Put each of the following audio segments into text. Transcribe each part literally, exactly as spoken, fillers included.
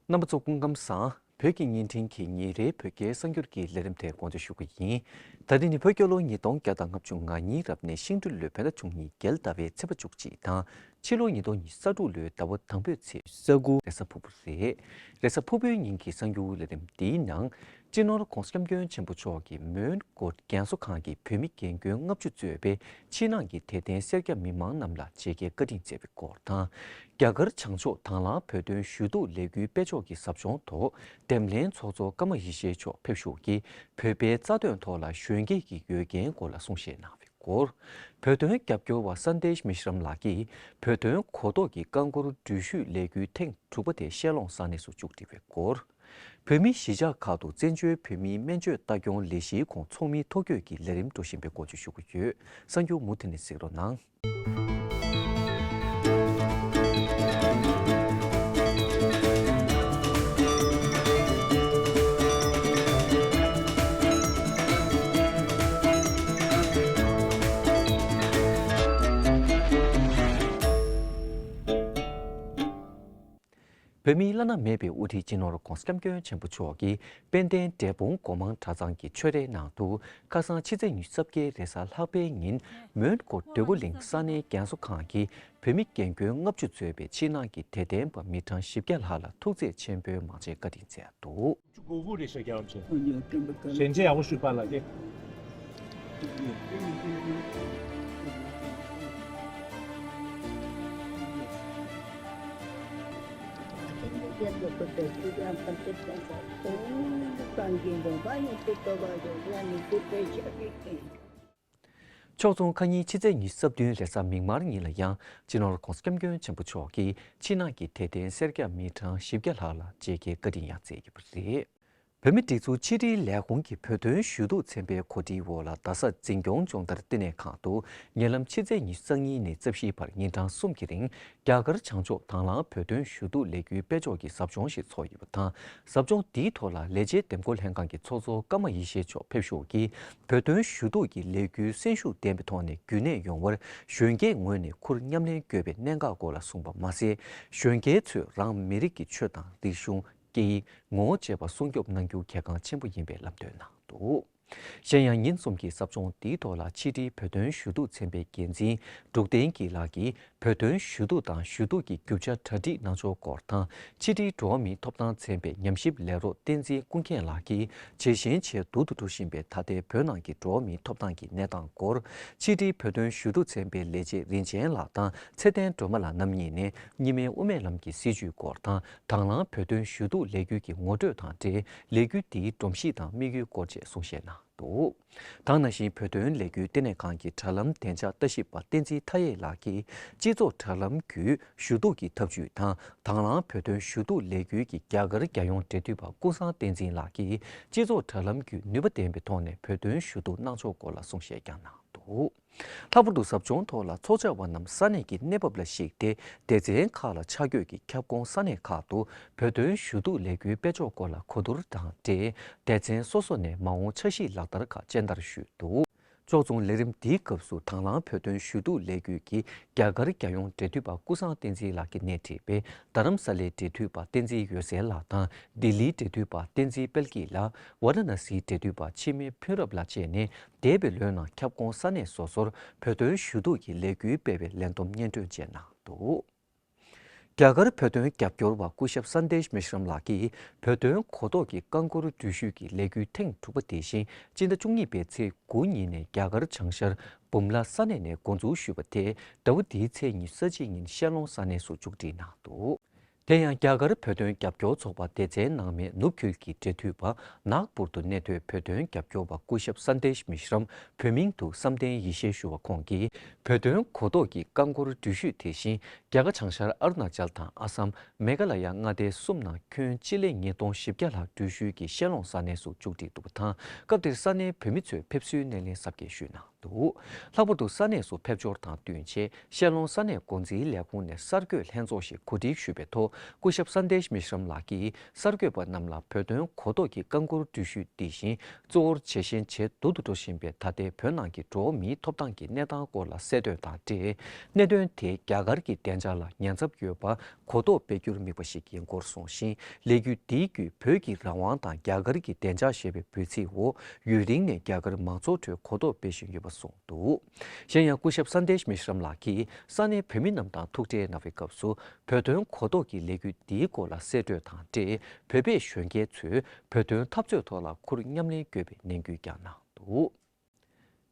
རྣམ་པ་ཚོ་སྐུ་ཁམས་བཟང་། བོད་ཀྱི་བརྙན་འཕྲིན་གྱི་ཉིན་རེའི་བོད་སྐད་གསར་འགྱུར་གྱི་ལས་རིམ་དེ་འགོ་འཛུགས་ཞུ་གི་ཡིན། ད་རིང་ནི་བོད་རྒྱལ་ལོ་ཉིས་སྟོང་བརྒྱ་དང་ལྔ་བཅུ་ང་གཉིས་རབ་གནས་ཤིང་སྦྲུལ་ལོའི་བོད་ཟླ་བཅུ་གཉིས་རྒྱལ་ཟླ་བའི་ཚེས་པ་བཅུ་གཅིག་དང་། ཕྱི་ལོ་ཉིས་སྟོང་ཉི་ཤུ་རྩ་དྲུག་ལོའི་ཟླ་བ་དང་པོའི་ཚེས་ཉི་ཤུ་རྩ་དགུ། རེས་གཟའ་ཕུར་བུ་རེད། རེས་གཟའ་ཕུར་བུའི་ཉིན་གྱི་གསར་འགྱུར་ལས་རིམ་འདིའི་ནང་། སྤྱི་ནོར་༧གོང་ས་༧སྐྱབས་མགོན་ཆེན་པོ་མཆོག་གིས་མོན་གྷོ་རྒན་གསོ་ཁང་གི་བོད་མི་རྒན་རྒོན་ལྔ་བཅུ་གཙོས་པའི་ཕྱི་ནང་གི་དད་ལྡན་སེར་སྐྱ་མི་མང་རྣམས་ལ་མཇལ་ཁའི་བཀའ་དྲིན་སྩལ་བའི་སྐོར་དང་། རྒྱ་གར་བྱང་ཕྱོགས་དང་བླངས་བོད་དོན་ཞུ་གཏུག་ལས་འགུལ་སྤེལ་ཕྱོགས་ཀྱི་ཟབ་སྦྱོང་ཐོག་འདེམས་ལྷན་ཚོགས་གཙོ་ཀརྨ་ཡེ་ཤེས་མཆོག་ཕེབས་བཞུགས་ཀྱིས་བོད་པའི་རྩ་དོན་ཐོག་ལ་གཞོན་སྐྱེས་ཀྱི་འོས་འགན་སྐོར་ལ་གསུང་བཤད་གནང་བའི་སྐོར། བོད་དོན་རྒྱབ་སྐྱོར་བ་སན་དེཤ་མི་ཤི་རམ་ལགས་ཀྱིས་བོད་དོན་གོ་རྟོགས་ཀྱི་རྐང་འཁོར་འགྲུལ་བཞུད་ལས་འགུལ་ཐེངས་དྲུག་པ་དེ་ཤེལ་ལོང་ས་གནས་སུ་མཇུག་སྒྲིལ་བའི་སྐོར། བོད་མིའི་གཞིས་ཆགས་ཁག་ཏུ་བཙན་བྱོལ་བོད་མིའི་སྨན་བཅོས་ལྟ་སྐྱོང་ལས་གཞིའི་ཁོངས་ཚོགས་མི་ཐོ་འགོད་ཀྱི་ལས་རིམ་འགྲོ་བཞིན་པའི་སྐོར་བརྗོད་ཞུ་གི་ཡོད། གསར་འགྱུར་མུ་མཐུད་ནས་གཟིགས་རོགས་གནང་། བོད་མིའི་བླ་ན་མེད་པའི་དབུ་ཁྲིད་སྤྱི་ནོར་༧གོང་ས་༧སྐྱབས་མགོན་ཆེན་པོ་མཆོག་གིས་དཔལ་ལྡན་འབྲས་སྤུངས་སྒོ་མང་གྲྭ་ཚང་གི་ཆོས་རའི་ནང་དུ། ཁ་སང་ཕྱི་ཚེས་ཉི་ཤུ་རྩ་བརྒྱད་རེས་གཟའ་ལྷག་པའི་ཉིན། མོན་གྷོ་འདོད་རྒུ་གླིང་ས་གནས་རྒན་གསོ་ཁང་གི་བོད་མི་རྒན་རྒོན་ལྔ་བཅུ་གཙོས་པའི་ཕྱི་ནང་གི་དད་ལྡན་པ་མི་གྲངས་བཞི་བརྒྱ་ལྷག་ལ་ཐུགས་རྗེ་ཆེན་པོའི་མང་ཆེ་བཀའ་དྲིན་སྩལ་འདུག། དགུ་དགུ་རེད་ཤག་རྒྱལ་བ་ཆེ། ཞལ་མཇལ་ཡག་པོ་ཞུས་པ་ལགས་ཀྱེ། ཕྱོགས་མཚུངས་ཁ་ཉིན་ཕྱི་ཚེས་ཉི་ཤུ་རྩ་བདུན་རེས་གཟའ་མིག་དམར་ཉིན་ལ་ཡང་སྤྱི་ནོར་༧གོང་ས་༧སྐྱབས་མགོན་ཆེན་པོ་མཆོག་གིས་ཕྱི་ནང་གི་དད་ལྡན་སེར་སྐྱ་མི་གྲངས་བཞི་བརྒྱ་ལྷག་ལ་མཇལ་ཁའི་བཀའ་དྲིན་ཡང་སྩལ་ཡོད་པ་རེད། བོད་མིའི་སྒྲིག་འཛུགས་ཕྱི་དྲིལ་ལས་ཁུངས་ཀྱི་བོད་དོན་ཞུ་གཏུག་ཚན་པའི་གོ་སྒྲིག་འོག་ལ་རྡ་ས་འཛིན་སྐྱོང་སྦྱོང་བརྡར་བསྟི་གནས་ཁང་དུ་ཉེ་ལམ་ཕྱི་ཚེས་ཉི་ཤུ་རྩ་གཉིས་ནས་རྩ་བཞིའི་བར་ཉིན་གྲངས་གསུམ་གྱི་རིང་རྒྱ་གར་བྱང་ཕྱོགས་དང་བླངས་བོད་དོན་ཞུ་གཏུག་ལས་འགུལ་སྤེལ་ཕྱོགས་ཀྱི་ཟབ་སྦྱོང་ཞིག་ཚོགས་ཡོད་པ་དང་། ཟབ་སྦྱོང་འདིའི་ཐོག་ལ་ལས་བྱེད་འདེམས་བསྐོ་ལྷན་ཁང་གི་ཚོགས་གཙོ་ཀརྨ་ཡེ་ཤེས་མཆོག་ཕེབས་ཞུགས་ཀྱིས་བོད་དོན་ཞུ་གཏུག་གི་ལས་འགུལ་སེམས་ཤུགས་ལྡན་པའི་ཐོག་ནས་རྒྱུན་གནས་ཡོང་བར་གཞོན་སྐྱེས་ངོས་ནས་ཁུར་མཉམ་ལེན་དགོས་པའི་གནད་འགག་སྐོར་ལ་གསུངས་པ་མ་ཟད། གཞོན་སྐྱེས་ཚོས་རང་མི་རིགས་ཀྱི་ཆོས་དང་རིག་གཞུང་། སྐད་ཡིག་ངོ་བོ་བཅས་པ་སྲུང་སྐྱོབ་གནང་རྒྱུ་གལ་འགངས་ཆེན་པོ་ཡིན་པའི་ལམ་སྟོན་གནང་འདུག། གཞན་ཡང་ཉིན་གསུམ་གྱི་ཟབ་སྦྱོང་འདིའི་ཐོག་ལ་ཕྱི་དྲིལ་བོད་དོན་ཞུ་གཏུག་ཚན་པའི་འགན་འཛིན་འབྲུག་བསྟན་སྐྱིད་ལགས་ཀྱིས་བོད་དོན་ཞུ་གཏུག་དང་ཞུ་གཏུག་གི་རྒྱུ་ཆ་གྲ་སྒྲིག་གནང་ཕྱོགས་སྐོར་དང་། ཕྱི་དྲིལ་འགྲོ་བ་མིའི་ཐོབ་ཐང་ཚན་པའི་ཉམས་ཞིབ་ལས་རོགས་བསྟན་འཛིན་ཀུན་མཁྱེན་ལགས་ཀྱིས་ཇེ་ཞན་ཇེ་སྡུག་ཏུ་འགྲོ་བཞིན་པའི་ད་ལྟའི་བོད་ནང་གི་འགྲོ་བ་མིའི་ཐོབ་ཐང་གི་གནས་སྟངས་སྐོར། ཕྱི་དྲིལ་བོད་དོན་ཞུ་གཏུག་ཚན་པའི་ལས་བྱེད་རིན་ཆེན་ལགས་དང་ཚེ་བརྟན་སྒྲོལ་མ་ལགས་རྣམ་གཉིས་ནས་གཉིས་སྨན་དབུ་མའི་ལམ་གྱི་སྲིད་བྱུས་སྐོར་དང་། དང་བླངས་བོད་དོན་ཞུ་གཏུག་ལས་འགུལ་གྱི་ངོ་སྤྲོད་དང་འབྲེལ་ལས་འགུལ་འདིའི་སྒྲོམ་གཞི་དང་དམིགས་ཡུལ་སྐོར་བཅས་གསུང་བཤད་གནང་འདུག། ད་ག་ནང་བཞིན་བོད་དོན་ལས་འགུལ་བསྟི་གནས་ཁང་གི་དྲ་ལམ་བདེ་འཇགས་ལྟ་ཞིབ་པ་བསྟན་འཛིན་མཐའ་ཡས་ལགས་ཀྱིས་སྤྱི་ཚོགས་དྲ་ལམ་བརྒྱུད་ཞུ་གཏུག་གི་ཐབས་ཇུས་དང་། དང་བླངས་བོད་དོན་ཞུ་གཏུག་ལས་འགུལ་གྱི་རྒྱ་གར་རྒྱལ་ཡོངས་འབྲེལ་མཐུད་པ་ཀུན་བཟང་བསྟན་འཛིན་ལགས་ཀྱིས་སྤྱི་ཚོགས་དྲ་ལམ་བརྒྱུད་ནུས་པ་ལྡན་པའི་ཐོག་ནས་བོད་དོན་ཞུ་གཏུག་གནང་ཕྱོགས་སྐོར་ལ་གསུང་བཤད་ཀྱང་གནང་འདུག། ལྷག་པར་དུ་ཟབ་སྦྱོང་ཐོག་ལ་ཚོགས་བཅར་བ་རྣམས་ས་གནས་ཀྱི་གནས་བབ་ལ་གཞིགས་ཏེ། སྡེ་ཚན་ཁག་ལ་ཆ་བགོས་ཀྱིས་ཁྱབ་ཁོངས་ས་གནས་ཁག་ཏུ་བོད་དོན་ཞུ་གཏུག་ལས་འགུལ་སྤེལ་ཕྱོགས་སྐོར་ལ་གོ་བསྡུར་དང་འབྲེལ། སྡེ་ཚན་སོ་སོ་ནས་མ་འོངས་འཆར་གཞི་ལག་བསྟར་ཁག་སྤྱན་བསྟར་ཞུས་འདུག། ཕྱོགས་མཚུངས་ལས་རིམ་འདིའི་སྐབས་སུ་དང་བླངས་བོད་དོན་ཞུ་གཏུག་ལས་འགུལ་གྱིས་རྒྱ་གར་རྒྱལ་ཡོངས་འབྲེལ་མཐུད་པ་ཀུན་བཟང་བསྟན་འཛིན་ལགས་ཀྱིས་སྣེ་ཁྲིད་པའི་རྡ་རམ་ས་ལའི་འབྲེལ་མཐུད་པ་བསྟན་འཛིན་འོད་ཟེར་ལགས་དང་། ལྡི་ལིའི་འབྲེལ་མཐུད་པ་བསྟན་འཛིན་དཔལ་སྐྱིད་ལགས། ཝཱ་ར་ཎ་སིའི་འབྲེལ་མཐུད་པ་འཆི་མེད་ཕུན་རབ་ལགས་བཅས་ནས། འདས་པའི་ལོའི་ནང་ཁྱབ་ཁོངས་ས་གནས་སོ་སོར་བོད་དོན་ཞུ་གཏུག་གི་ལས་འགུལ་སྤེལ་བའི་ལས་བསྡོམས་སྙན་སྒྲོན་བཅས་གནང་འདུག། རྒྱ་གར་བོད་དོན་རྒྱབ་སྐྱོར་བ་སྐུ་ཞབས་སན་དེཤ་མི་ཤི་རམ་ལགས་ཀྱིས་བོད་དོན་གོ་རྟོགས་ཀྱི་རྐང་འཁོར་འགྲུལ་བཞུད་ཀྱི་ལས་འགུལ་ཐེངས་དྲུག་པ་དེ་བཞིན་སྤྱི་ཟླ་བཅུ་གཉིས་པའི་ཚེས་དགུ་ཉིན་ནས་རྒྱ་གར་བྱང་ཤར་འབུམ་ལ་ས་གནས་ནས་འགོ་འཛུགས་ཞུས་པ་དེ་ཟླ་བ་འདིའི་ཚེས་ཉི་ཤུ་རྩ་གཅིག་ཉིན་ཤེལ་ལོང་ས་གནས་སུ་མཇུག་སྒྲིལ་གནང་འདུག། དེ་ཡང་རྒྱ་གར་བོད་དོན་རྒྱབ་སྐྱོར་ཚོགས་པ་སྡེ་ཚན་ནང་མའི་ནུབ་ཁུལ་གྱི་འབྲེལ་མཐུད་པ་ནཱག་པུར་དུ་གནས་སྡོད་བོད་དོན་རྒྱབ་སྐྱོར་བ་སྐུ་ཞབས་སན་དེཤ་མི་ཤི་རམ་བོད་མིང་དུ་བསམ་གཏན་ཡེ་ཤེས་ཞུ་བ་ཁོང་གིས་བོད་དོན་གོ་རྟོགས་ཀྱི་རྐང་འཁོར་འགྲུལ་བཞུད་དེ་བཞིན་རྒྱ་གར་བྱང་ཤར་ཨ་རུ་ན་ཅལ་དང་ཨ་སམ། མེ་ག་ལ་ཡ་མངའ་སྡེ་གསུམ་ནང་ཁྱོན་སྤྱི་ལེ་ཉིས་སྟོང་བཞི་བརྒྱ་ལྷག་འགྲུལ་བཞུད་ཀྱིས་ཤེལ་ལོང་ས་གནས་སུ་མཇུག་སྒྲིལ་འདུག་པ་དང་། སྐབས་དེར་ས་གནས་བོད་མི་ཚོས་ཕེབས་བསུའི་སྣེ་ལེན་གཟབ་རྒྱས་ཞུས་གནང་ འདུག། ལྷག་པར་དུ་ས་གནས་སུ་ཕེབས་འབྱོར་དང་བསྟུན་ཆེད་ཤར་ལུང་ས་གནས་འགོ་འཛིན་ལས་ཁུངས་ནས་གསར་འགོད་ལྷན་ཚོགས་ཤིག་གོ་སྒྲིག་ཞུས་པའི་ཐོག་སྐུ་ཞབས་སན་དེཤ་མི་ཤི་རམ་ལགས་ཀྱིས་གསར་འགོད་པ་རྣམས་ལ་བོད་དོན་གོ་རྟོགས་ཀྱི་རྐང་འཁུར་འགྲུལ་བཞུད་འདི་བཞིན་གཙོ་བོར་བྱེད་བཞིན་ཇེ་སྡུག་ཏུ་འགྲོ་བཞིན་པའི་ད་ལྟའི་བོད་ནང་གི་འགྲོ་བ་མིའི་ཐོབ་ཐང་གི་གནས་སྟངས་སྐོར་ལ་གསལ་སྟོན་དང་འབྲེལ། གནད་དོན་དེ་རྒྱ་གར་གྱི་བདེ་འཇགས་ལ་ཉེན་ཚབས་ཡོད་པ་གོ་རྟོགས་སྤེལ་རྒྱུར་དམིགས་པ་ཞིག་ཡིན་སྐོར་གསུངས་ཤིང་། ལས་འགུལ་འདིའི་བརྒྱུད་བོད་ཀྱི་རང་དབང་དང་རྒྱ་གར་གྱི་བདེ་འཇགས་ཞེས་པའི་འབོད་ཚིག་འོག་ཡུན་རིང་ནས་རྒྱ་གར་མང་ཚོགས་ཁྲོད་གོ་རྟོགས་སྤེལ་བཞིན་ཡོད་པ་གསུངས་འདུག། གཞན་ཡང་སྐུ་ཞབས་སན་དེཤ་མི་ཤི་རམ་ལགས་ཀྱིས་ས་གནས་བོད་མི་རྣམས་དང་ཐུག་འཕྲད་གནང་བའི་སྐབས་སུ་བོད་དོན་གོ་རྟོགས་ཀྱི་ལས་འགུལ་འདིའི་སྐོར་ལ་གསལ་སྤྲོད་དང་འབྲེལ་བོད་པའི་གཞོན་སྐྱེས་ཚོས་བོད་དོན་འཐབ་རྩོད་ཐོག་ལ་ཁུར་མཉམ་ལེན་དགོས་པའི་ནན་སྐུལ་ཀྱང་གནང་འདུག།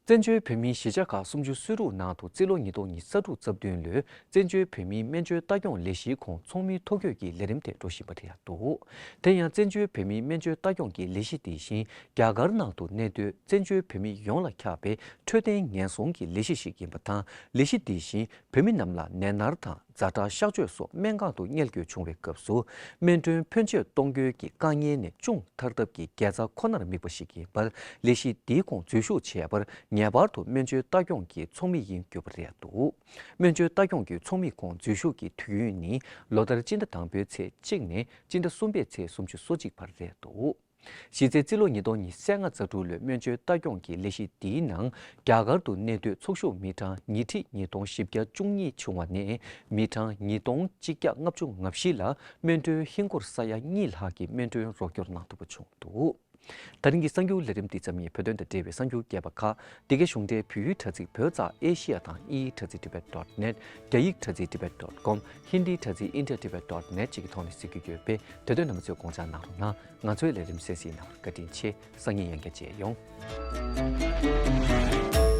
བཙན་བྱོལ་བོད་མིའི་གཞིས་ཆགས་ཁག་སུམ་ཅུ་སོ་དྲུག་ནང་དུ་རྩིས་ལོ་ཉིས་སྟོང་ཉི་ཤུ་རྩ་དྲུག་རྩ་བདུན་ལོའི་བཙན་བྱོལ་བོད་མིའི་སྨན་བཅོས་ལྟ་སྐྱོང་ལས་གཞིའི་ཁོངས་ཚོགས་མིའི་ཐོ་འགོད་ཀྱི་ལས་རིམ་དེ་འགྲོ་བཞིན་པ་རེད་འདུག། དེ་ཡང་བཙན་བྱོལ་བོད་མིའི་སྨན་བཅོས་ལྟ་སྐྱོང་གི་ལས་གཞི་དེ་བཞིན་རྒྱ་གར་ནང་དུ་གནས་སྡོད་བཙན་བྱོལ་བོད་མི་ཡོངས་ལ་ཁྱབ་པའི་འཕྲོད་བསྟེན་ཉེན་སྲུང་གི་ལས་གཞི་ཞིག་ཡིན་པ་དང་། ལས་གཞི་དེ་བཞིན་བོད་མི་རྣམས་ལ་ནད་མནར་དང་ཛ་དྲག་གཤགས་བཅོས་སོགས་སྨན་ཁང་དུ་གཉེར་སྐྱོད་བྱུང་བའི་སྐབས་སུ། སྨན་གྲོན་ཕོན་ཆེ་གཏོང་དགོས་ཀྱི་དཀའ་ངལ་ནས་ཅུང་ཐར་ཐབས་ཀྱི་དགེ་རྩ་ཁོ་ནར་དམིགས་པ་ཞིག་ཡིན་པར། ལས་གཞི་འདིའི་ཁོངས་འཛུལ་ཞུགས་བྱས་པར་ངེས་པར་དུ་སྨན་བཅོས་ལྟ་སྐྱོང་གི་ཚོགས་མི་ཡིན་དགོས་པ་རེད་འདུག། སྨན་བཅོས་ལྟ་སྐྱོང་གི་ཚོགས་མི་ཁོངས་འཛུལ་ཞུགས་ཀྱི་དུས་ཡུན་ནི་ལོ་ལྟར་སྤྱི་ཟླ་དང་པོའི་ཚེས་གཅིག་ནས་སྤྱི་ཟླ་གསུམ་པའི་ཚེས་སུམ་ཅུ་སོ་གཅིག་བར་རེད་འདུག། གཞི་རྩའི་རྩིས་ལོ་ཉིས་སྟོང་ཉི་ཤུ་རྩ་ལྔ་རྩ་དྲུག་ལོའི་སྨན་བཅོས་ལྟ་སྐྱོང་གི་ལས་གཞི་འདིའི་ནང་རྒྱ་གར་དུ་གནས་སྡོད་ཚོགས་ཞུགས་མི་གྲངས་ཉིས་ཁྲི་ཉིས་སྟོང་བཞི་བརྒྱ་བཅུ་གཉིས་བྱུང་བ་ནས་མི་གྲངས་ཉིས་སྟོང་གཅིག་བརྒྱ་ལྔ་བཅུ་ང་བཞི་ལ་སྨན་གྲོན་ཧིན་སྒོར་ས་ཡ་གཉིས་ལྷག་གི་སྨན་གྲོན་རོགས་སྐྱོར་གནང་ཐུབ་པ་བྱུང་འདུག། ད་རིང་གི་གསར་འགྱུར་ལས་རིམ་འདི་ཙམ་ཡིན། བོད་དོན་དང་འབྲེལ་བའི་གསར་འགྱུར་རྒྱས་པ་ཁག་འདི་གའི་གཞུང་འབྲེལ་བོད་ཡིག་དྲ་ཚིགས་བོད་ཙ་ཨེ་ཤི་ཡ་དང་དབྱིན་ཡིག་དྲ་ཚིགས་tibet dot net། རྒྱ་ཡིག་དྲ་ཚིགས་tibet dot com། ཧིན་དིའི་དྲ་ཚིགས་india tibet dot net་བཅས་ཀྱི་ཐོག་ནས་གཟིགས་རྒྱུ་ཡོད་པས། དེ་དོན་རྣམ་པ་ཚོས་དགོངས་འཇགས་གནང་རོགས་གནང་། ང་ཚོའི་ལས་རིམ་གསན་གཟིགས་གནང་བར་བཀའ་དྲིན་ཆེ། སང་ཉིན་ཡང་བསྐྱར་མཇལ་ཡོང་།